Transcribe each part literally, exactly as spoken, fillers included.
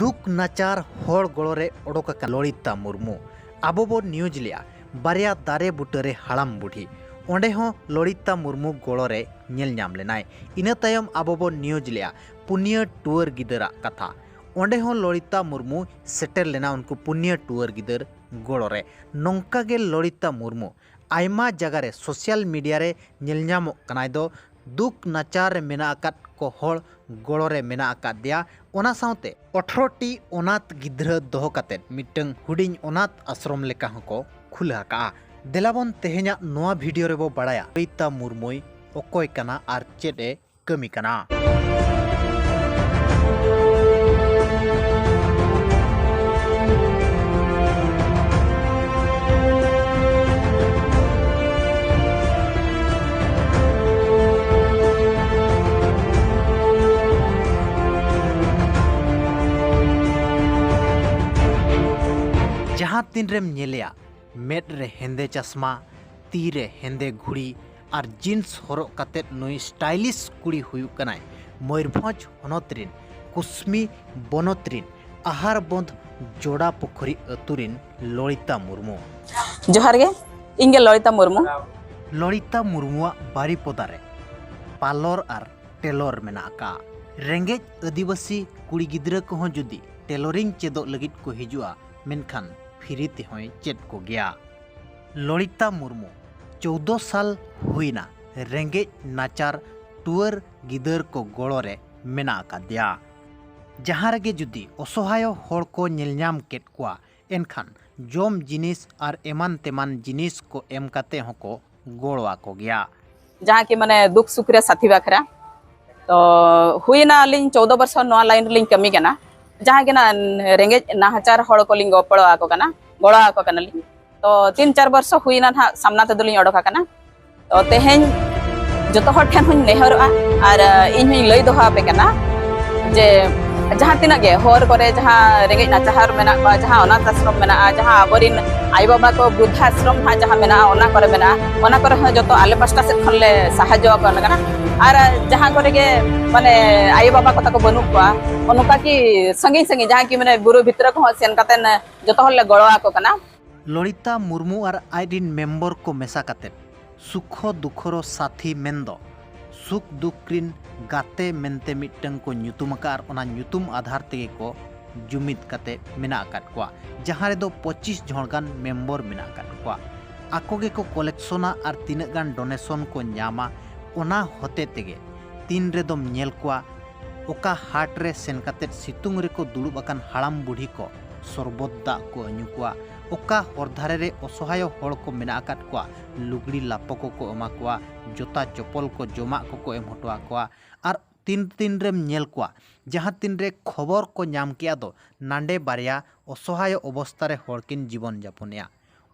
ᱫᱩᱠ ᱱᱟᱪᱟᱨ ᱦᱚᱲ ᱜᱚᱲᱚ ᱨᱮ ᱚᱰᱚᱠ ᱟᱠᱟᱱ ᱞᱚᱞᱤᱛᱟ ᱢᱩᱨᱢᱩ᱾ ᱟᱵᱚ ᱵᱚ news ᱞᱮᱜᱼᱟ ᱵᱟᱨᱭᱟ ᱫᱟᱨᱮ ᱵᱩᱴᱟᱹ ᱨᱮ ᱦᱟᱲᱟᱢ ᱵᱩᱰᱷᱤ, ᱚᱸᱰᱮ ᱦᱚᱸ ᱞᱚᱞᱤᱛᱟ ᱢᱩᱨᱢᱩ ᱜᱚᱲᱚ ᱨᱮ ᱧᱮᱞ ᱧᱟᱢ ᱞᱮᱱᱟᱭ᱾ ᱤᱱᱟᱹ ᱛᱟᱭᱚᱢ ᱟᱵᱚ ᱵᱚ news ᱞᱮᱜᱼᱟ ᱯᱩᱱᱭᱟᱹ ᱴᱩᱣᱟᱹᱨ ᱜᱤᱫᱟᱹᱨᱟᱜ ᱠᱟᱛᱷᱟ, ᱚᱸᱰᱮ ᱦᱚᱸ ᱞᱚᱞᱤᱛᱟ ᱢᱩᱨᱢᱩ ᱥᱮᱴᱮᱨ ᱞᱮᱱᱟ ᱩᱱᱠᱩ ᱯᱩᱱᱭᱟᱹ ᱴᱩᱣᱟᱹᱨ ᱜᱤᱫᱟᱹᱨ ᱜᱚᱲᱚ ᱨᱮ᱾ ᱱᱚᱝᱠᱟ ᱜᱮ ᱞᱚᱞᱤᱛᱟ ᱢᱩᱨᱢᱩ ᱟᱭᱢᱟ ᱡᱟᱭᱜᱟ ᱨᱮ social media ᱨᱮ ᱧᱮᱞ ᱧᱟᱢᱚᱜ ᱠᱟᱱᱟᱭ ᱫᱚ ᱫᱩᱠ ᱱᱟᱪᱟᱨ ᱨᱮ ᱢᱮᱱᱟᱜ ᱟᱠᱟᱫ ᱠᱚ ᱦᱚᱲ ᱜᱚᱲᱚ ᱨᱮ ᱢᱮᱱᱟᱜ ᱟᱠᱟᱫ ᱫᱮᱭᱟ᱾ ᱚᱱᱟ ᱥᱟᱶᱛᱮ ᱟᱴᱷᱨᱚ ᱴᱤ ᱚᱱᱟᱛᱷ ᱜᱤᱫᱽᱨᱟᱹ ᱫᱚᱦᱚ ᱠᱟᱛᱮᱫ ᱢᱤᱫᱴᱟᱝ ᱦᱩᱰᱤᱧ ᱚᱱᱟᱛᱷ ᱟᱥᱨᱚᱢ ᱞᱮᱠᱟ ᱦᱚᱸᱠᱚ ᱠᱷᱩᱞᱟᱹ ᱟᱠᱟᱫᱼᱟ᱾ ᱫᱮᱞᱟᱵᱚᱱ ᱛᱮᱦᱮᱧᱟᱜ ᱱᱚᱣᱟ video ᱨᱮᱵᱚ ᱵᱟᱲᱟᱭᱟ ᱞᱚᱞᱤᱛᱟ ᱢᱩᱨᱢᱩᱭ ᱚᱠᱚᱭ ᱠᱟᱱᱟ ᱟᱨ ᱪᱮᱫ ᱮ ᱠᱟᱹᱢᱤ ᱠᱟᱱᱟ᱾ ᱡᱟᱦᱟᱸ ᱛᱤᱱ ᱨᱮᱢ ᱧᱮᱞᱮᱭᱟ, ᱢᱮᱫ ᱨᱮ ᱦᱮᱸᱫᱮ ᱪᱟᱥᱢᱟ, ᱛᱤ ᱨᱮ ᱦᱮᱸᱫᱮ ᱜᱷᱩᱲᱤ ᱟᱨ jeans ᱦᱚᱨᱚᱜ ᱠᱟᱛᱮᱫ ᱱᱩᱭ stylish ᱠᱩᱲᱤ ᱦᱩᱭᱩᱜ ᱠᱟᱱᱟᱭ ᱢᱚᱭᱩᱨᱵᱷᱚᱸᱡᱽ ᱦᱚᱱᱚᱛ ᱨᱤᱱ ᱠᱩᱥᱢᱤ ᱵᱚᱱᱚᱛ ᱨᱤᱱ ᱟᱦᱟᱨᱵᱚᱸᱫᱷ ᱡᱚᱰᱟ ᱯᱩᱠᱷᱩᱨᱤ ᱟᱹᱛᱩ ᱨᱤᱱ ᱞᱚᱞᱤᱛᱟ ᱢᱩᱨᱢᱩ᱾ ᱡᱚᱦᱟᱨ ᱜᱮ, ᱤᱧ ᱜᱮ ᱞᱚᱞᱤᱛᱟ ᱢᱩᱨᱢᱩ᱾ ᱞᱚᱞᱤᱛᱟ ᱢᱩᱨᱢᱩᱣᱟᱜ ᱵᱟᱨᱤᱯᱚᱫᱟ ᱨᱮ parlour ᱟᱨ tailor ᱢᱮᱱᱟᱜ ᱟᱠᱟᱫᱼᱟ᱾ ᱨᱮᱸᱜᱮᱡ ᱟᱹᱫᱤᱵᱟᱹᱥᱤ ᱠᱩᱲᱤ ᱜᱤᱫᱽᱨᱟᱹ ᱠᱚᱦᱚᱸ ᱡᱩᱫᱤ tailoring ᱪᱮᱫᱚᱜ ᱞᱟᱹᱜᱤᱫ ᱠᱚ ᱦᱤᱡᱩᱜᱼᱟ, ᱢᱮᱱᱠᱷᱟᱱ free ᱛᱮᱦᱚᱸᱭ ᱪᱮᱫ ᱠᱚᱜᱮᱭᱟ᱾ ᱞᱚᱞᱤᱛᱟ ᱢᱩᱨᱢᱩ ᱪᱳᱫᱽᱫᱳ ᱥᱟᱞ ᱦᱩᱭᱱᱟ ᱨᱮᱸᱜᱮᱡ ᱱᱟᱪᱟᱨ ᱴᱩᱣᱟᱹᱨ ᱜᱤᱫᱟᱹᱨ ᱠᱚ ᱜᱚᱲᱚ ᱨᱮ ᱢᱮᱱᱟᱜ ᱟᱠᱟᱫᱮᱭᱟ᱾ ᱡᱟᱦᱟᱸ ᱨᱮᱜᱮ ᱡᱩᱫᱤ ᱚᱥᱚᱦᱟᱭᱚ ᱦᱚᱲ ᱠᱚ ᱧᱮᱞ ᱧᱟᱢ ᱠᱮᱫ ᱠᱚᱣᱟ, ᱮᱱᱠᱷᱟᱱ ᱡᱚᱢ ᱡᱤᱱᱤᱥ ᱟᱨ ᱮᱢᱟᱱ ᱛᱮᱢᱟᱱ ᱡᱤᱱᱤᱥ ᱠᱚ ᱮᱢ ᱠᱟᱛᱮ ᱦᱚᱸᱠᱚ ᱜᱚᱲᱚ ᱟᱠᱚ ᱜᱮᱭᱟ᱾ ᱡᱟᱦᱟᱸ ᱠᱤ ᱢᱟᱱᱮ ᱫᱩᱠ ᱥᱩᱠ ᱨᱮ ᱥᱟᱛᱷᱤ ᱵᱟᱠᱷᱨᱟ᱾ ᱛᱚ ᱦᱩᱭᱱᱟ ᱟᱹᱞᱤᱧ ᱪᱳᱫᱽᱫᱳ ᱵᱚᱨᱥᱚ ᱱᱚᱣᱟ line ᱨᱮᱞᱤᱧ ᱠᱟᱹᱢᱤ ᱠᱟᱱᱟ᱾ ᱡᱟᱦᱟᱸ ᱜᱮ ᱱᱟ ᱨᱮᱸᱜᱮᱡ ᱱᱟᱦᱟᱪᱟᱨ ᱦᱚᱲ ᱠᱚᱞᱤᱧ ᱜᱚᱯᱚᱲᱚ ᱟᱠᱚ ᱠᱟᱱᱟ, ᱜᱚᱲᱚ ᱟᱠᱚ ᱠᱟᱱᱟᱞᱤᱧ᱾ ᱛᱚ ᱛᱤᱱ ᱪᱟᱨ ᱵᱚᱨᱥᱚ ᱦᱩᱭᱱᱟ ᱱᱟᱦᱟᱜ ᱥᱟᱢᱱᱟ ᱛᱮᱫᱚᱞᱤᱧ ᱚᱰᱚᱠ ᱟᱠᱟᱱᱟ᱾ ᱛᱚ ᱛᱮᱦᱮᱧ ᱡᱚᱛᱚ ᱦᱚᱲ ᱴᱷᱮᱱ ᱦᱚᱧ ᱱᱮᱦᱚᱨᱚᱜᱼᱟ ᱟᱨ, ᱟ, ᱤᱧ ᱦᱚᱧ ᱞᱟᱹᱭ ᱫᱚᱦᱚ ᱟᱯᱮ ᱠᱟᱱᱟ ᱡᱮ ᱡᱟᱦᱟᱸ ᱛᱤᱱᱟᱹᱜ ᱜᱮ ᱦᱚᱨ ᱠᱚᱨᱮ ᱡᱟᱦᱟᱸ ᱨᱮᱸᱜᱮᱡ ᱱᱟᱪᱟᱨ ᱢᱮᱱᱟᱜ ᱠᱚᱣᱟ, ᱡᱟᱦᱟᱸ ᱚᱱᱟᱛᱷ ᱟᱥᱨᱚᱢ ᱢᱮᱱᱟᱜᱼᱟ, ᱡᱟᱦᱟᱸ ᱟᱵᱚᱨᱤᱱ ᱟᱭᱳᱼᱵᱟᱵᱟ ᱠᱚ ᱵᱨᱤᱫᱽᱫᱷᱟ ᱟᱥᱨᱚᱢ ᱱᱟᱦᱟᱜ ᱡᱟᱦᱟᱸ ᱢᱮᱱᱟᱜᱼᱟ, ᱚᱱᱟ ᱠᱚᱨᱮ ᱢᱮᱱᱟᱜᱼᱟ, ᱚᱱᱟ ᱠᱚᱨᱮ ᱦᱚᱸ ᱡᱚᱛᱚ ᱟᱞᱮ ᱯᱟᱥᱴᱟ ᱥᱮᱫ ᱠᱷᱚᱱ ᱞᱮ ᱥᱟᱦᱟᱡᱽᱡᱚ ᱟᱠᱚ ᱠᱟᱱᱟ᱾ ᱟᱨ ᱡᱟᱦᱟᱸ ᱠᱚᱨᱮ ᱜᱮ ᱢᱟᱱᱮ ᱟᱭᱳ ᱵᱟᱵᱟ ᱠᱚ ᱛᱟᱠᱚ ᱵᱟᱹᱱᱩᱜ ᱠᱚᱣᱟ, ᱚᱱᱠᱟ ᱠᱤ ᱥᱟᱺᱜᱤᱧ ᱥᱟᱺᱜᱤᱧ ᱡᱟᱦᱟᱸ ᱠᱤ ᱢᱟᱱᱮ ᱵᱩᱨᱩ ᱵᱷᱤᱛᱨᱤ ᱠᱚᱦᱚᱸ ᱥᱮᱱ ᱠᱟᱛᱮ ᱡᱚᱛᱚ ᱦᱚᱲ ᱞᱮ ᱜᱚᱲᱚ ᱟᱠᱚ ᱠᱟᱱᱟ᱾ ᱞᱚᱞᱤᱛᱟ ᱢᱩᱨᱢᱩ ᱟᱨ ᱟᱡ ᱨᱤᱱ ᱢᱮᱢᱵᱚᱨ ᱠᱚ ᱢᱮᱥᱟ ᱠᱟᱛᱮ ᱥᱩᱠᱷᱚ ᱫᱩᱠᱷᱚᱨᱚ ᱥᱟᱛᱷᱤ ᱢᱮᱱᱫᱚ ᱥᱩᱠ ᱫᱩᱠ ᱨᱤᱱ ᱜᱟᱛᱮ ᱢᱮᱱᱛᱮ ᱢᱤᱫᱴᱟᱝ ᱠᱚ ᱧᱩᱛᱩᱢ ᱟᱠᱟᱫ ᱟᱨ ᱚᱱᱟ ᱧᱩᱛᱩᱢ ᱟᱫᱷᱟᱨ ᱛᱮᱜᱮ ᱠᱚ ᱡᱩᱢᱤᱫ ᱠᱟᱛᱮ ᱢᱮᱱᱟᱜ ᱟᱠᱟᱫ ᱠᱚᱣᱟ, ᱡᱟᱦᱟᱸ ᱨᱮᱫᱚ ᱯᱚᱸᱪᱤᱥ ᱡᱚᱱ ᱜᱟᱱ ᱢᱮᱢᱵᱚᱨ ᱢᱮᱱᱟᱜ ᱟᱠᱟᱫ ᱠᱚᱣᱟ᱾ ᱟᱠᱚ ᱜᱮᱠᱚ ᱠᱚᱞᱮᱠᱥᱚᱱᱟ ᱟᱨ ᱛᱤᱱᱟᱹᱜ ᱜᱟᱱ ᱰᱚᱱᱮᱥᱚᱱ ᱠᱚ ᱧᱟᱢᱟ, ᱚᱱᱟ ᱦᱚᱛᱮ ᱛᱮᱜᱮ ᱛᱤᱱ ᱨᱮᱫᱚᱢ ᱧᱮᱞ ᱠᱚᱣᱟ ᱚᱠᱟ ᱦᱟᱴ ᱨᱮ ᱥᱮᱱ ᱠᱟᱛᱮ ᱥᱤᱛᱩᱝ ᱨᱮᱠᱚ ᱫᱩᱲᱩᱵ ᱟᱠᱟᱱ ᱦᱟᱲᱟᱢ ᱵᱩᱲᱦᱤ ᱠᱚ ᱥᱚᱨᱵᱚᱛ ᱫᱟᱜ ᱠᱚ ᱧᱩ ᱠᱚᱣᱟ, ᱚᱠᱟ ᱦᱚᱨ ᱫᱷᱟᱨᱮ ᱨᱮ ᱚᱥᱚᱦᱟᱭᱚ ᱦᱚᱲ ᱠᱚ ᱢᱮᱱᱟᱜ ᱟᱠᱟᱫ ᱠᱚᱣᱟ, ᱞᱩᱜᱽᱲᱤ ᱞᱟᱯᱚ ᱠᱚᱠᱚ ᱮᱢᱟ ᱠᱚᱣᱟ, ᱡᱚᱛᱟ ᱪᱚᱯᱚᱞ ᱠᱚ, ᱡᱚᱢᱟᱜ ᱠᱚᱠᱚ ᱮᱢ ᱦᱚᱴᱚ ᱟᱠᱚᱣᱟ᱾ ᱟᱨ ᱛᱤᱱ ᱛᱤᱱ ᱨᱮᱢ ᱧᱮᱞ ᱠᱚᱣᱟ, ᱡᱟᱦᱟᱸ ᱛᱤᱱ ᱨᱮ ᱠᱷᱚᱵᱚᱨ ᱠᱚ ᱧᱟᱢ ᱠᱮᱜᱼᱟ ᱫᱚ ᱱᱟᱸᱰᱮ ᱵᱟᱨᱭᱟ ᱚᱥᱚᱦᱟᱭᱚ ᱚᱵᱚᱥᱛᱟ ᱨᱮ ᱦᱚᱲ ᱠᱤᱱ ᱡᱤᱵᱚᱱ ᱡᱟᱯᱚᱱᱮᱜᱼᱟ,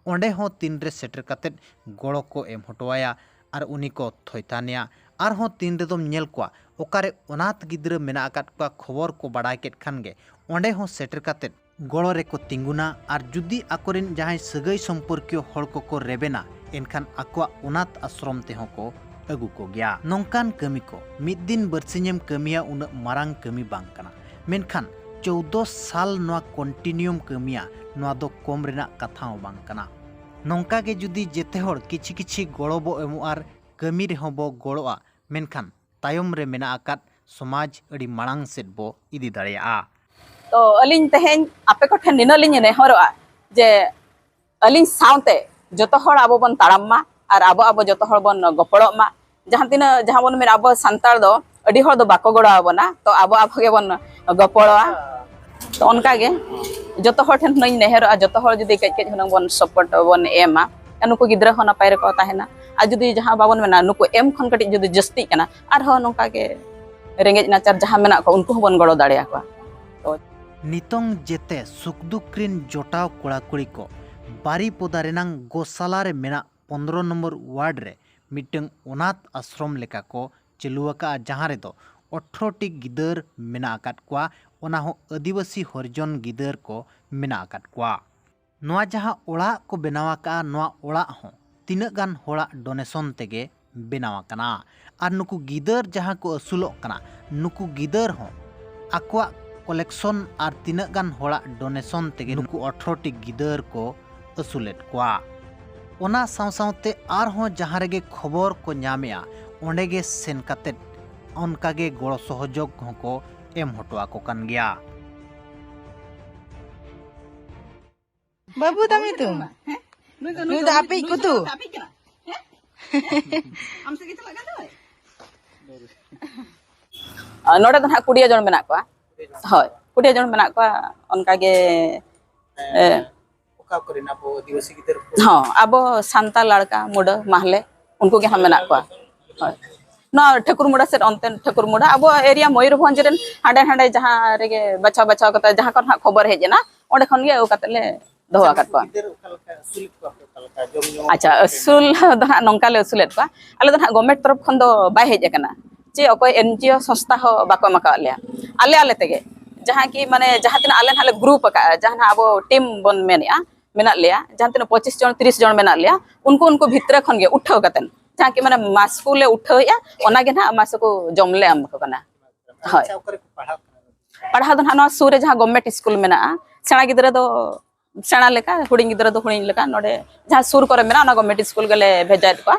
ᱚᱸᱰᱮ ᱦᱚᱸ ᱛᱤᱱ ᱨᱮ ᱥᱮᱴᱮᱨ ᱠᱟᱛᱮ ᱜᱚᱲᱚ ᱠᱚ ᱮᱢ ᱦᱚᱴᱚ ᱟᱭᱟ ᱟᱨ ᱩᱱᱤ ᱠᱚ ᱛᱷᱚᱭᱛᱟᱱᱮᱭᱟ᱾ ᱟᱨᱦᱚᱸ ᱛᱤᱱ ᱨᱮᱫᱚᱢ ᱧᱮᱞ ᱠᱚᱣᱟ ᱚᱠᱟᱨᱮ ᱚᱱᱟᱛᱷ ᱜᱤᱫᱽᱨᱟᱹ ᱢᱮᱱᱟᱜ ᱟᱠᱟᱫ ᱠᱚᱣᱟ, ᱠᱷᱚᱵᱚᱨ ᱠᱚ ᱵᱟᱲᱟᱭ ᱠᱮᱫ ᱠᱷᱟᱱ ᱜᱮ ᱚᱸᱰᱮ ᱦᱚᱸ ᱥᱮᱴᱮᱨ ᱠᱟᱛᱮ ᱜᱚᱲᱚ ᱨᱮᱠᱚ ᱛᱤᱸᱜᱩᱱᱟ᱾ ᱟᱨ ᱡᱩᱫᱤ ᱟᱠᱚᱨᱮᱱ ᱡᱟᱦᱟᱸᱭ ᱥᱟᱹᱜᱟᱹᱭ ᱥᱚᱢᱯᱚᱨᱠᱤᱭᱚ ᱦᱚᱲ ᱠᱚᱠᱚ ᱨᱮᱵᱮᱱᱟ, ᱮᱱᱠᱷᱟᱱ ᱟᱠᱚᱣᱟᱜ ᱚᱱᱟᱛᱷ ᱟᱥᱨᱚᱢ ᱛᱮᱦᱚᱸ ᱠᱚ ᱟᱹᱜᱩ ᱠᱚᱜᱮᱭᱟ᱾ ᱱᱚᱝᱠᱟᱱ ᱠᱟᱹᱢᱤ ᱠᱚ ᱢᱤᱫ ᱫᱤᱱ ᱵᱟᱹᱨᱥᱤᱧᱮᱢ ᱠᱟᱹᱢᱤᱭᱟ, ᱩᱱᱟᱹᱜ ᱢᱟᱨᱟᱝ ᱠᱟᱹᱢᱤ ᱵᱟᱝ ᱠᱟᱱᱟ, ᱢᱮᱱᱠᱷᱟᱱ ᱪᱳᱫᱽᱫᱳ ᱥᱟᱞ ᱱᱚᱣᱟ ᱠᱚᱱᱴᱤᱱᱤᱭᱩᱢ ᱠᱟᱹᱢᱤᱭᱟ, ᱱᱚᱣᱟ ᱫᱚ ᱠᱚᱢ ᱨᱮᱱᱟᱜ ᱠᱟᱛᱷᱟ ᱦᱚᱸ ᱵᱟᱝ ᱠᱟᱱᱟ᱾ ᱱᱚᱝᱠᱟ ᱜᱮ ᱡᱩᱫᱤ ᱡᱮᱛᱮ ᱦᱚᱲ ᱠᱤᱪᱷᱤ ᱠᱤᱪᱷᱤ ᱜᱚᱲᱚ ᱵᱚ ᱮᱢᱚᱜᱼᱟ ᱟᱨ ᱠᱟᱹᱢᱤ ᱨᱮᱦᱚᱸ ᱵᱚ ᱜᱚᱲᱚᱜᱼᱟ, ᱢᱮᱱᱠᱷᱟᱱ ᱛᱟᱭᱚᱢ ᱨᱮ ᱢᱮᱱᱟᱜ ᱟᱠᱟᱫ ᱥᱚᱢᱟᱡᱽ ᱟᱹᱰᱤ ᱢᱟᱲᱟᱝ ᱥᱮᱫ ᱵᱚ ᱤᱫᱤ ᱫᱟᱲᱮᱭᱟᱜᱼᱟ᱾ ᱛᱚ ᱟᱹᱞᱤᱧ ᱛᱮᱦᱮᱧ ᱟᱯᱮ ᱠᱚᱴᱷᱮᱱ ᱱᱤᱱᱟᱹᱜ ᱞᱤᱧ ᱱᱮᱦᱚᱨᱚᱜᱼᱟ ᱡᱮ ᱟᱹᱞᱤᱧ ᱥᱟᱶᱛᱮ ᱡᱚᱛᱚ ᱦᱚᱲ ᱟᱵᱚ ᱵᱚᱱ ᱛᱟᱲᱟᱢ ᱢᱟ ᱟᱨ ᱟᱵᱚ ᱟᱵᱚ ᱡᱚᱛᱚ ᱦᱚᱲ ᱵᱚᱱ ᱜᱚᱯᱚᱲᱚᱜ ᱢᱟ᱾ ᱡᱟᱦᱟᱸ ᱛᱤᱱᱟᱹᱜ, ᱡᱟᱦᱟᱸ ᱵᱚᱱ ᱢᱮᱱᱟ, ᱟᱵᱚ ᱥᱟᱱᱛᱟᱲ ᱫᱚ ᱟᱹᱰᱤ ᱦᱚᱲ ᱫᱚ ᱵᱟᱠᱚ ᱜᱚᱲᱚ ᱟᱵᱚᱱᱟ, ᱛᱚ ᱟᱵᱚ ᱟᱵᱚ ᱜᱮᱵᱚᱱ ᱜᱚᱯᱚᱲᱚᱜᱼᱟ᱾ ᱛᱚ ᱚᱱᱠᱟ ᱜᱮ ᱡᱚᱛᱚ ᱦᱚᱲ ᱴᱷᱮᱱ ᱦᱩᱱᱟᱹᱝ ᱤᱧ ᱱᱮᱦᱚᱨᱚᱜᱼᱟ, ᱡᱚᱛᱚ ᱦᱚᱲ ᱡᱩᱫᱤ ᱠᱟᱹᱡ ᱠᱟᱹᱡ ᱦᱩᱱᱟᱹᱝ ᱵᱚᱱ ᱥᱟᱯᱳᱨᱴ ᱵᱚᱱ ᱮᱢᱟ, ᱱᱩᱠᱩ ᱜᱤᱫᱽᱨᱟᱹ ᱦᱚᱸ ᱱᱟᱯᱟᱭ ᱨᱮᱠᱚ ᱛᱟᱦᱮᱱᱟ᱾ ᱟᱨ ᱡᱩᱫᱤ ᱡᱟᱦᱟᱸ ᱵᱟᱵᱚᱱ ᱢᱮᱱᱟ, ᱱᱩᱠᱩ ᱮᱢ ᱠᱷᱚᱱ ᱠᱟᱹᱴᱤᱡ ᱡᱩᱫᱤ ᱡᱟᱹᱥᱛᱤᱜ ᱠᱟᱱᱟ, ᱟᱨᱦᱚᱸ ᱱᱚᱝᱠᱟ ᱜᱮ ᱨᱮᱸᱜᱮᱡ ᱱᱟᱪᱟᱨ ᱡᱟᱦᱟᱸ ᱢᱮᱱᱟᱜ ᱠᱚᱣᱟ, ᱩᱱᱠᱩ ᱦᱚᱸᱵᱚᱱ ᱜᱚᱲᱚ ᱫᱟᱲᱮᱭᱟᱠᱚᱣᱟ᱾ ᱛᱚ ᱱᱤᱛᱚᱝ ᱡᱮᱛᱮ ᱥᱩᱠᱫᱩᱠ ᱨᱤᱱ ᱡᱚᱴᱟᱣ ᱠᱚᱲᱟ ᱠᱩᱲᱤ ᱠᱚ ᱵᱟᱨᱤᱯᱚᱫᱟ ᱨᱮᱱᱟᱝ ᱜᱳᱥᱟᱞᱟ ᱨᱮ ᱢᱮᱱᱟᱜ ᱯᱚᱱᱫᱽᱨᱚ ᱱᱚᱢᱵᱚᱨ ᱣᱟᱨᱰ ᱨᱮ ᱢᱤᱫᱴᱟᱝ ᱚᱱᱟᱛᱷ ᱟᱥᱨᱚᱢ ᱞᱮᱠᱟ ᱠᱚ ᱪᱟᱹᱞᱩ ᱟᱠᱟᱫᱼᱟ, ᱡᱟᱦᱟᱸ ᱨᱮᱫᱚ ᱟᱴᱷᱨᱚ ᱴᱤ ᱜᱤᱫᱟᱹᱨ ᱢᱮᱱᱟᱜ ᱟᱠᱟᱫ ᱠᱚᱣᱟ, ᱚᱱᱟ ᱦᱚᱸ ᱟᱹᱫᱤᱵᱟᱹᱥᱤ ᱦᱚᱨᱤᱡᱚᱱ ᱜᱤᱫᱟᱹᱨ ᱠᱚ ᱢᱮᱱᱟᱜ ᱟᱠᱟᱫ ᱠᱚᱣᱟ᱾ ᱱᱚᱣᱟ ᱡᱟᱦᱟᱸ ᱚᱲᱟᱜ ᱠᱚ ᱵᱮᱱᱟᱣ ᱟᱠᱟᱫᱼᱟ, ᱱᱚᱣᱟ ᱚᱲᱟᱜ ᱦᱚᱸ ᱛᱤᱱᱟᱹᱜ ᱜᱟᱱ ᱦᱚᱲᱟᱜ ᱰᱚᱱᱮᱥᱚᱱ ᱛᱮᱜᱮ ᱵᱮᱱᱟᱣ ᱟᱠᱟᱱᱟ᱾ ᱟᱨ ᱱᱩᱠᱩ ᱜᱤᱫᱟᱹᱨ ᱡᱟᱦᱟᱸ ᱠᱚ ᱟᱹᱥᱩᱞᱚᱜ ᱠᱟᱱᱟ, ᱱᱩᱠᱩ ᱜᱤᱫᱟᱹᱨ ᱦᱚᱸ ᱟᱠᱚᱣᱟᱜ ᱠᱚᱞᱮᱠᱥᱚᱱ ᱟᱨ ᱛᱤᱱᱟᱹᱜ ᱜᱟᱱ ᱦᱚᱲᱟᱜ ᱰᱳᱱᱮᱥᱚᱱ ᱛᱮᱜᱮ ᱱᱩᱠᱩ ᱟᱴᱷᱨᱚ ᱴᱤ ᱜᱤᱫᱟᱹᱨ ᱠᱚ ᱟᱹᱥᱩᱞᱮᱫ ᱠᱚᱣᱟ᱾ ᱚᱱᱟ ᱥᱟᱶ ᱥᱟᱶᱛᱮ ᱟᱨᱦᱚᱸ ᱡᱟᱦᱟᱸ ᱨᱮᱜᱮ ᱠᱷᱚᱵᱚᱨ ᱠᱚ ᱧᱟᱢᱮᱜᱼᱟ, ᱚᱸᱰᱮ ᱜᱮ ᱥᱮᱱ ᱠᱟᱛᱮᱫ ᱚᱱᱠᱟ ᱜᱮ ᱜᱚᱲᱚ ᱥᱚᱦᱚᱡᱳᱜᱽ ᱦᱚᱸᱠᱚ ᱮᱢ ᱦᱚᱴᱚ ᱟᱠᱚ ᱠᱟᱱ ᱜᱮᱭᱟ᱾ ᱵᱟᱹᱵᱩ ᱛᱟᱢ ᱧᱩᱛᱩᱢ? ᱱᱩᱭ ᱫᱚ ᱟᱯᱮᱭᱤᱡ ᱠᱩᱛᱩ? ᱟᱨ ᱱᱚᱰᱮ ᱫᱚ ᱱᱟᱦᱟᱜ ᱠᱩᱲᱤᱭᱟᱹ ᱡᱚᱱ ᱢᱮᱱᱟᱜ ᱠᱚᱣᱟ᱾ ᱦᱳᱭ, ᱠᱩᱲᱤᱭᱟᱹ ᱡᱚᱱ ᱢᱮᱱᱟᱜ ᱠᱚᱣᱟ᱾ ᱚᱱᱠᱟ ᱜᱮ, ᱮ, ᱚᱠᱟ ᱠᱚᱨᱮᱱ ᱟᱵᱚ ᱟᱹᱫᱤᱵᱟᱹᱥᱤ ᱜᱤᱫᱟᱹᱨ ᱠᱚ? ᱦᱚᱸ, ᱟᱵᱚ ᱥᱟᱱᱛᱟᱲ ᱞᱟᱲᱠᱟ, ᱢᱩᱰᱟᱹ, ᱢᱟᱦᱞᱮ, ᱩᱱᱠᱩ ᱜᱮ ᱦᱟᱸᱜ ᱢᱮᱱᱟᱜ ᱠᱚᱣᱟ᱾ ᱦᱳᱭ, ᱱᱚᱣᱟ ᱴᱷᱟᱹᱠᱩᱨ ᱢᱩᱰᱟ ᱥᱮᱫ, ᱚᱱᱛᱮ ᱴᱷᱟᱹᱠᱩᱨ ᱢᱩᱰᱟ, ᱟᱵᱚ ᱮᱨᱤᱭᱟ ᱢᱚᱭᱩᱨᱵᱷᱚᱸᱡᱽ ᱨᱮᱱ ᱦᱟᱸᱰᱮ ᱱᱟᱸᱰᱮ ᱡᱟᱦᱟᱸ ᱨᱮᱜᱮ ᱵᱟᱪᱷᱟᱣ ᱵᱟᱪᱷᱟᱣ ᱠᱟᱛᱮ, ᱡᱟᱦᱟᱸ ᱠᱚᱨᱮ ᱦᱟᱸᱜ ᱠᱷᱚᱵᱚᱨ ᱦᱮᱡ ᱮᱱᱟ, ᱚᱸᱰᱮ ᱠᱷᱚᱱ ᱜᱮ ᱟᱹᱜᱩ ᱠᱟᱛᱮ ᱞᱮ ᱫᱚᱦᱚ ᱟᱠᱟᱫ ᱠᱚᱣᱟ᱾ ᱜᱤᱫᱟᱹᱨ ᱚᱠᱟ ᱞᱮᱠᱟ ᱟᱹᱥᱩᱞᱮᱫ ᱠᱚᱣᱟ ᱯᱮ, ᱚᱠᱟ ᱞᱮᱠᱟ ᱡᱚᱢ ᱧᱩ? ᱟᱪᱪᱷᱟ, ᱟᱹᱥᱩᱞ ᱫᱚ ᱦᱟᱸᱜ ᱱᱚᱝᱠᱟ ᱞᱮ ᱟᱹᱥᱩᱞᱮᱫ ᱠᱚᱣᱟ᱾ ᱟᱞᱮ ᱫᱚ ᱦᱟᱸᱜ ᱜᱚᱵᱷᱢᱮᱱᱴ ᱛᱚᱨᱚᱯ ᱠᱷᱚᱱ ᱫᱚ ᱵᱟᱭ ᱦᱮᱡ ᱟᱠᱟᱱᱟ, ᱪᱮ ᱚᱠᱚᱭ ᱮᱱ ᱡᱤ ᱳ ᱥᱚᱝᱥᱛᱷᱟ ᱦᱚᱸ ᱵᱟᱠᱚ ᱮᱢ ᱟᱠᱟᱫ ᱞᱮᱭᱟ᱾ ᱟᱞᱮ ᱟᱞᱮ ᱛᱮᱜᱮ, ᱡᱟᱦᱟᱸ ᱠᱤ ᱢᱟᱱᱮ ᱡᱟᱦᱟᱸ ᱛᱤᱱᱟᱹᱜ ᱟᱞᱮ ᱱᱟᱦᱟᱜ ᱞᱮ ᱜᱨᱩᱯ ᱟᱠᱟᱫᱼᱟ, ᱡᱟᱦᱟᱸ ᱱᱟᱦᱟᱜ ᱟᱵᱚ ᱴᱤᱢ ᱵᱚᱱ ᱢᱮᱱᱮᱫᱼᱟ, ᱢᱮᱱᱟᱜ ᱞᱮᱭᱟ, ᱡᱟᱦᱟᱸ ᱛᱤᱱᱟᱹᱜ ᱯᱚᱸᱪᱤᱥ ᱡᱚᱱ, ᱛᱤᱨᱤᱥ ᱡᱚᱱ ᱢᱮᱱᱟᱜ ᱞᱮᱭᱟ, ᱩᱱᱠᱩ ᱩᱱᱠᱩ ᱵᱷᱤᱛᱨᱤ ᱠᱷᱚᱱ ᱜᱮ ᱩᱴᱷᱟᱹᱣ ᱠᱟᱛᱮᱫ, ᱡᱟᱦᱟᱸ ᱠᱤ ᱢᱟᱱᱮ ᱢᱟᱥᱠᱚ ᱞᱮ ᱩᱴᱷᱟᱹᱣᱮᱫᱼᱟ, ᱚᱱᱟ ᱜᱮ ᱱᱟᱦᱟᱜ ᱢᱟᱥᱠᱚ ᱡᱚᱢ ᱞᱮ ᱮᱢ ᱟᱠᱚ ᱠᱟᱱᱟ᱾ ᱦᱳᱭ᱾ ᱟᱪᱪᱷᱟ, ᱚᱠᱟ ᱨᱮᱠᱚ ᱯᱟᱲᱦᱟᱜ ᱠᱟᱱᱟ? ᱯᱟᱲᱦᱟᱣ ᱫᱚ ᱱᱟᱦᱟᱜ ᱱᱚᱣᱟ ᱥᱩᱨ ᱨᱮ ᱡᱟᱦᱟᱸ ᱜᱚᱵᱷᱢᱮᱱᱴ ᱥᱠᱩᱞ ᱢᱮᱱᱟᱜᱼᱟ, ᱥᱮᱬᱟ ᱜᱤᱫᱽᱨᱟᱹ ᱫᱚ ᱥᱮᱬᱟ ᱞᱮᱠᱟ, ᱦᱩᱰᱤᱧ ᱜᱤᱫᱽᱨᱟᱹ ᱫᱚ ᱦᱩᱰᱤᱧ ᱞᱮᱠᱟ, ᱱᱚᱰᱮ ᱡᱟᱦᱟᱸ ᱥᱩᱨ ᱠᱚᱨᱮ ᱢᱮᱱᱟᱜᱼᱟ, ᱚᱱᱟ ᱜᱚᱵᱷᱢᱮᱱᱴ ᱥᱠᱩᱞ ᱜᱮᱞᱮ ᱵᱷᱮᱡᱟᱭᱮᱫ ᱠᱚᱣᱟ᱾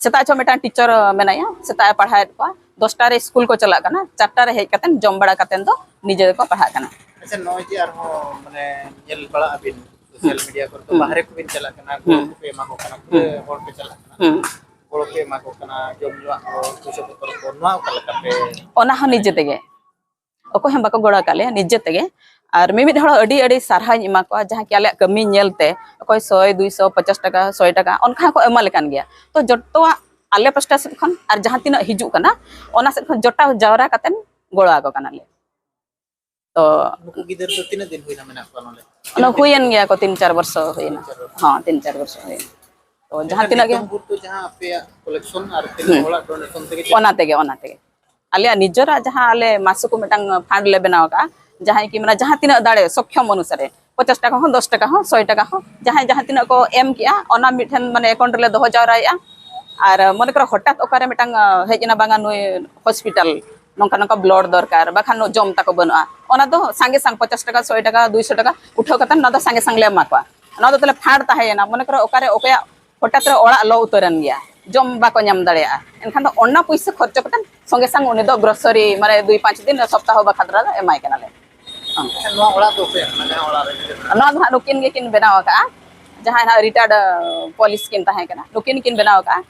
ᱥᱮᱛᱟᱜ ᱪᱷᱚ ᱢᱤᱫᱴᱟᱝ ᱴᱤᱪᱟᱨ ᱢᱮᱱᱟᱭᱟ, ᱥᱮᱛᱟᱜ ᱮ ᱯᱟᱲᱦᱟᱣᱮᱫ ᱠᱚᱣᱟ, ᱫᱚᱥᱴᱟ ᱨᱮ ᱥᱠᱩᱞ ᱠᱚ ᱪᱟᱞᱟᱜ ᱠᱟᱱᱟ, ᱪᱟᱨᱴᱟ ᱨᱮ ᱦᱮᱡ ᱠᱟᱛᱮ ᱡᱚᱢ ᱵᱟᱲᱟ ᱠᱟᱛᱮ ᱫᱚ ᱱᱤᱡᱮ ᱜᱮᱠᱚ ᱯᱟᱲᱦᱟᱜ ᱠᱟᱱᱟ᱾ ᱟᱪᱪᱷᱟ, ᱱᱚᱜᱼᱚᱭ ᱡᱮ ᱟᱨᱦᱚᱸ ᱢᱟᱱᱮ ᱧᱮᱞ ᱵᱟᱲᱟᱜ ᱟᱹᱵᱤᱱ ᱥᱳᱥᱟᱞ ᱦᱩᱸ᱾ ᱢᱤᱰᱤᱭᱟ ᱠᱚᱨᱮ ᱫᱚ ᱦᱩᱸ᱾ ᱵᱟᱦᱨᱮ ᱠᱚᱵᱤᱱ ᱪᱟᱞᱟᱜ ᱠᱟᱱᱟ, ᱦᱩᱸ᱾ ᱜᱚᱲᱚ ᱠᱚᱯᱮ ᱮᱢᱟ ᱠᱚ ᱠᱟᱱᱟ, ᱦᱩᱸ᱾ ᱯᱩᱨᱟᱹ ᱦᱚᱲ ᱯᱮ ᱪᱟᱞᱟᱜ ᱠᱟᱱᱟ, ᱦᱩᱸ᱾ ᱜᱚᱲᱚ ᱯᱮ ᱮᱢᱟ ᱠᱚ ᱠᱟᱱᱟ, ᱡᱚᱢ ᱧᱩᱣᱟᱜ ᱠᱚ, ᱯᱩᱭᱥᱟᱹ ᱵᱚᱛᱚᱞ ᱠᱚ, ᱱᱚᱣᱟ ᱚᱠᱟ ᱞᱮᱠᱟ ᱯᱮ? ᱚᱱᱟ ᱦᱚᱸ ᱱᱤᱡᱮ ᱛᱮᱜᱮ, ᱚᱠᱚᱭ ᱦᱚᱸ ᱵᱟᱠᱚ ᱜᱚᱲᱚ ᱟᱠᱟᱫ ᱞᱮᱭᱟ, ᱱᱤᱡᱮ ᱛᱮᱜᱮ᱾ ᱟᱨ ᱢᱤᱢᱤᱫ ᱦᱚᱲ ᱟᱹᱰᱤ ᱟᱹᱰᱤ ᱥᱟᱨᱦᱟᱣᱤᱧ ᱮᱢᱟ ᱠᱚᱣᱟ, ᱡᱟᱦᱟᱸ ᱠᱤ ᱟᱞᱮᱭᱟᱜ ᱠᱟᱹᱢᱤ ᱧᱮᱞᱛᱮ ᱚᱠᱚᱭ ᱥᱚᱭ, ᱫᱩᱭᱥᱚ, ᱯᱚᱪᱟᱥ ᱴᱟᱠᱟ, ᱥᱚᱭ ᱴᱟᱠᱟ, ᱚᱱᱠᱟ ᱦᱚᱸᱠᱚ ᱮᱢᱟ ᱞᱮ ᱠᱟᱱ ᱜᱮᱭᱟ᱾ ᱛᱚ ᱡᱚᱛᱚᱣᱟᱜ ᱟᱞᱮ ᱯᱟᱥᱴᱟ ᱥᱮᱫ ᱠᱷᱚᱱ ᱟᱨ ᱡᱟᱦᱟᱸ ᱛᱤᱱᱟᱹᱜ ᱦᱤᱡᱩᱜ ᱠᱟᱱᱟ, ᱚᱱᱟ ᱥᱮᱫ ᱠᱷᱚᱱ ᱡᱚᱴᱟᱣ ᱡᱟᱣᱨᱟ ᱠᱟᱛᱮ ᱜᱚᱲᱚ ᱟᱠᱚ ᱠᱟᱱᱟᱞᱮ᱾ ᱛᱚ ᱱᱩᱠᱩ ᱜᱤᱫᱟᱹᱨ ᱫᱚ ᱛᱤᱱᱟᱹᱜ ᱫᱤᱱ ᱦᱩᱭᱱᱟ ᱢᱮᱱᱟᱜ ᱠᱚᱣᱟ ᱱᱚᱰᱮ? ᱚᱱᱟ ᱦᱩᱭᱮᱱ ᱜᱮᱭᱟ ᱠᱚ, ᱛᱤᱱ ᱪᱟᱨ ᱵᱚᱨᱥᱚ ᱦᱩᱭᱮᱱᱟ᱾ ᱛᱤᱱ ᱪᱟᱨ ᱵᱚᱨᱥᱚ᱾ ᱦᱚᱸ, ᱛᱤᱱ ᱪᱟᱨ ᱵᱚᱨᱥᱚ ᱦᱩᱭᱮᱱᱟ᱾ ᱛᱚ ᱡᱟᱦᱟᱸ ᱢᱮᱱᱠᱷᱟᱱ ᱛᱤᱱᱟᱹᱜ ᱜᱮ ᱱᱤᱛᱚᱝ ᱵᱷᱳᱨ ᱫᱚ ᱡᱟᱦᱟᱸ ᱟᱯᱮᱭᱟᱜ ᱠᱚᱞᱮᱠᱥᱚᱱ ᱟᱨ ᱛᱤᱱᱟᱹᱜ ᱦᱩᱸ᱾ ᱦᱚᱲᱟᱜ ᱰᱳᱱᱮᱥᱚᱱ ᱛᱮᱜᱮ ᱪᱮᱫ? ᱚᱱᱟ ᱛᱮᱜᱮ, ᱚᱱᱟ ᱛᱮᱜᱮ᱾ ᱟᱞᱮᱭᱟᱜ ᱱᱤᱡᱮᱨᱟᱜ ᱡᱟᱦᱟᱸ ᱟᱞᱮ ᱢᱟᱥᱩᱠ ᱢᱤᱫᱴᱟᱝ ᱯᱷᱟᱱᱰ ᱞᱮ ᱵᱮᱱᱟᱣ ᱟᱠᱟᱫᱼᱟ, ᱡᱟᱦᱟᱸᱭ ᱠᱤ ᱢᱟᱱᱮ ᱡᱟᱦᱟᱸ ᱛᱤᱱᱟᱹᱜ ᱫᱟᱲᱮ ᱥᱚᱠᱠᱷᱚᱢ ᱚᱱᱩᱥᱟᱨᱮ, ᱯᱚᱪᱟᱥ ᱴᱟᱠᱟ ᱦᱚᱸ, ᱫᱚᱥ ᱴᱟᱠᱟ ᱦᱚᱸ, ᱥᱚᱭ ᱴᱟᱠᱟ ᱦᱚᱸ, ᱡᱟᱦᱟᱸᱭ ᱡᱟᱦᱟᱸ ᱛᱤᱱᱟᱹᱜ ᱠᱚ ᱮᱢ ᱠᱮᱜᱼᱟ, ᱚᱱᱟ ᱢᱤᱫᱴᱷᱮᱱ ᱢᱟᱱᱮ ᱮᱠᱟᱣᱩᱱᱴ ᱨᱮᱞᱮ ᱫᱚᱦᱚ ᱡᱟᱣᱨᱟᱭᱮᱜᱼᱟ᱾ ᱟᱨ ᱢᱚᱱᱮ ᱠᱚᱨᱚ ᱦᱚᱴᱟᱛ ᱚᱠᱟᱨᱮ ᱢᱤᱫᱴᱟᱝ ᱦᱮᱡ ᱮᱱᱟ, ᱵᱟᱝᱟ ᱱᱩᱭ ᱦᱚᱥᱯᱤᱴᱟᱞ ᱱᱚᱝᱠᱟ ᱱᱚᱝᱠᱟ ᱵᱞᱟᱰ ᱫᱚᱨᱠᱟᱨ, ᱵᱟᱠᱷᱟᱱ ᱡᱚᱢ ᱛᱟᱠᱚ ᱵᱟᱹᱱᱩᱜᱼᱟ, ᱚᱱᱟ ᱫᱚ ᱥᱟᱸᱜᱮ ᱥᱟᱝ ᱯᱚᱪᱟᱥ ᱴᱟᱠᱟ, ᱥᱚᱭ ᱴᱟᱠᱟ, ᱫᱩᱭᱥᱚ ᱴᱟᱠᱟ ᱩᱴᱷᱟᱹᱣ ᱠᱟᱛᱮ ᱱᱚᱣᱟ ᱫᱚ ᱥᱟᱸᱜᱮ ᱥᱟᱝ ᱞᱮ ᱮᱢᱟ ᱠᱚᱣᱟ᱾ ᱱᱚᱣᱟ ᱫᱚ ᱛᱟᱦᱞᱮ ᱯᱷᱟᱸᱰ ᱛᱟᱦᱮᱸᱭᱮᱱᱟ, ᱢᱚᱱᱮ ᱠᱚᱨᱚ ᱚᱠᱟᱨᱮ ᱚᱠᱚᱭᱟᱜ ᱦᱚᱴᱟᱛ ᱨᱮ ᱚᱲᱟᱜ ᱞᱚ ᱩᱛᱟᱹᱨᱮᱱ ᱜᱮᱭᱟ, ᱡᱚᱢ ᱵᱟᱠᱚ ᱧᱟᱢ ᱫᱟᱲᱮᱭᱟᱜᱼᱟ, ᱮᱱᱠᱷᱟᱱ ᱫᱚ ᱚᱱᱟ ᱯᱩᱭᱥᱟᱹ ᱠᱷᱚᱨᱪᱚ ᱠᱟᱛᱮ ᱥᱚᱸᱜᱮ ᱥᱟᱝ ᱩᱱᱤ ᱫᱚ ᱜᱨᱚᱥᱟᱨᱤ ᱢᱟᱱᱮ ᱫᱩᱭ ᱯᱟᱸᱪ ᱫᱤᱱ ᱥᱚᱯᱛᱟᱦᱚ ᱵᱟᱠᱷᱟᱱ ᱨᱮ ᱮᱢᱟᱭ ᱠᱟᱱᱟᱞᱮ᱾ ᱟᱪᱪᱷᱟ, ᱱᱚᱣᱟ ᱚᱲᱟᱜ ᱫᱚ ᱚᱠᱚᱭᱟᱜ ᱠᱟᱱᱟ? ᱡᱟᱦᱟᱸ ᱚᱲᱟᱜ ᱨᱮ ᱱᱚᱣᱟ ᱫᱚ ᱦᱟᱸᱜ ᱱᱩᱠᱤᱱ ᱜᱮᱠᱤᱱ ᱵᱮᱱᱟᱣ ᱟᱠᱟᱫᱼᱟ, ᱡᱟᱦᱟᱸᱭ ᱦᱟᱸᱜ ᱨᱤᱴᱟᱭᱟᱨᱰ ᱯᱩᱞᱤᱥ ᱠᱤᱱ ᱛᱟᱦᱮᱸ ᱠᱟᱱᱟ, ᱱᱩᱠᱤᱱ ᱠᱤᱱ ᱵᱮᱱᱟᱣ ᱟᱠᱟᱫᱼᱟ᱾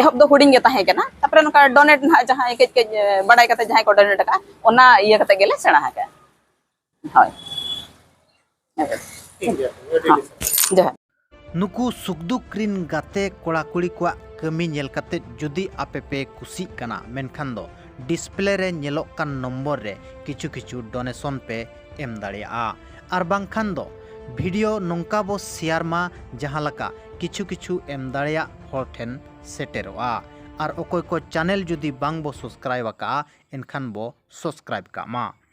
ᱮᱦᱚᱵ ᱫᱚ ᱦᱩᱰᱤᱧ ᱜᱮ ᱛᱟᱦᱮᱸ ᱠᱟᱱᱟ, ᱛᱟᱨᱯᱚᱨᱮ ᱱᱚᱝᱠᱟ ᱰᱚᱱᱮᱴ ᱱᱟᱦᱟᱜ ᱡᱟᱦᱟᱸᱭ ᱠᱟᱹᱡ ᱠᱟᱹᱡ ᱵᱟᱲᱟᱭ ᱠᱟᱛᱮ ᱡᱟᱦᱟᱸᱭ ᱠᱚ ᱰᱚᱱᱮᱴ ᱟᱠᱟᱫᱼᱟ, ᱚᱱᱟ ᱤᱭᱟᱹ ᱠᱟᱛᱮ ᱜᱮᱞᱮ ᱥᱮᱬᱟ ᱟᱠᱟᱫᱼᱟ᱾ ᱦᱳᱭ᱾ ᱴᱷᱤᱠ ᱜᱮᱭᱟ, ᱟᱹᱰᱤ ᱟᱹᱰᱤ ᱥᱟᱨᱦᱟᱣ᱾ ᱡᱚᱦᱟᱨ᱾ ᱱᱩᱠᱩ ᱥᱩᱠᱫᱩᱠ ᱨᱤᱱ ᱜᱟᱛᱮ ᱠᱚᱲᱟ ᱠᱩᱲᱤ ᱠᱚᱣᱟᱜ ᱠᱟᱹᱢᱤ ᱧᱮᱞ ᱠᱟᱛᱮ ᱡᱩᱫᱤ ᱟᱯᱮ ᱯᱮ ᱠᱩᱥᱤᱜ ᱠᱟᱱᱟ, ᱢᱮᱱᱠᱷᱟᱱ ᱫᱚ ᱰᱤᱥᱯᱞᱮ ᱨᱮ ᱧᱮᱞᱚᱜ ᱠᱟᱱ ᱱᱚᱢᱵᱚᱨ ᱨᱮ ᱠᱤᱪᱷᱩ ᱠᱤᱪᱷᱩ ᱰᱚᱱᱮᱥᱚᱱ ᱯᱮ ᱮᱢ ᱫᱟᱲᱮᱭᱟᱜᱼᱟ᱾ ᱟᱨ ᱵᱟᱝᱠᱷᱟᱱ ᱫᱚ ᱵᱷᱤᱰᱤᱭᱳ ᱱᱚᱝᱠᱟ ᱵᱚ ᱥᱮᱭᱟᱨ ᱢᱟ, ᱡᱟᱦᱟᱸ ᱞᱮᱠᱟ ᱠᱤᱪᱷᱩ ᱠᱤᱪᱷᱩ ᱮᱢ ᱫᱟᱲᱮᱭᱟᱜ ᱦᱚᱲ ᱴᱷᱮᱱ ᱥᱮᱴᱮᱨᱚᱜᱼᱟ᱾ ᱟᱨ ᱚᱠᱚᱭ ᱠᱚ ᱪᱮᱱᱮᱞ ᱡᱩᱫᱤ ᱵᱟᱝ ᱵᱚ ᱥᱟᱵᱥᱠᱨᱟᱭᱤᱵ ᱟᱠᱟᱫᱼᱟ, ᱮᱱᱠᱷᱟᱱ ᱵᱚ ᱥᱟᱵᱥᱠᱨᱟᱭᱤᱵ ᱠᱟᱜ ᱢᱟ᱾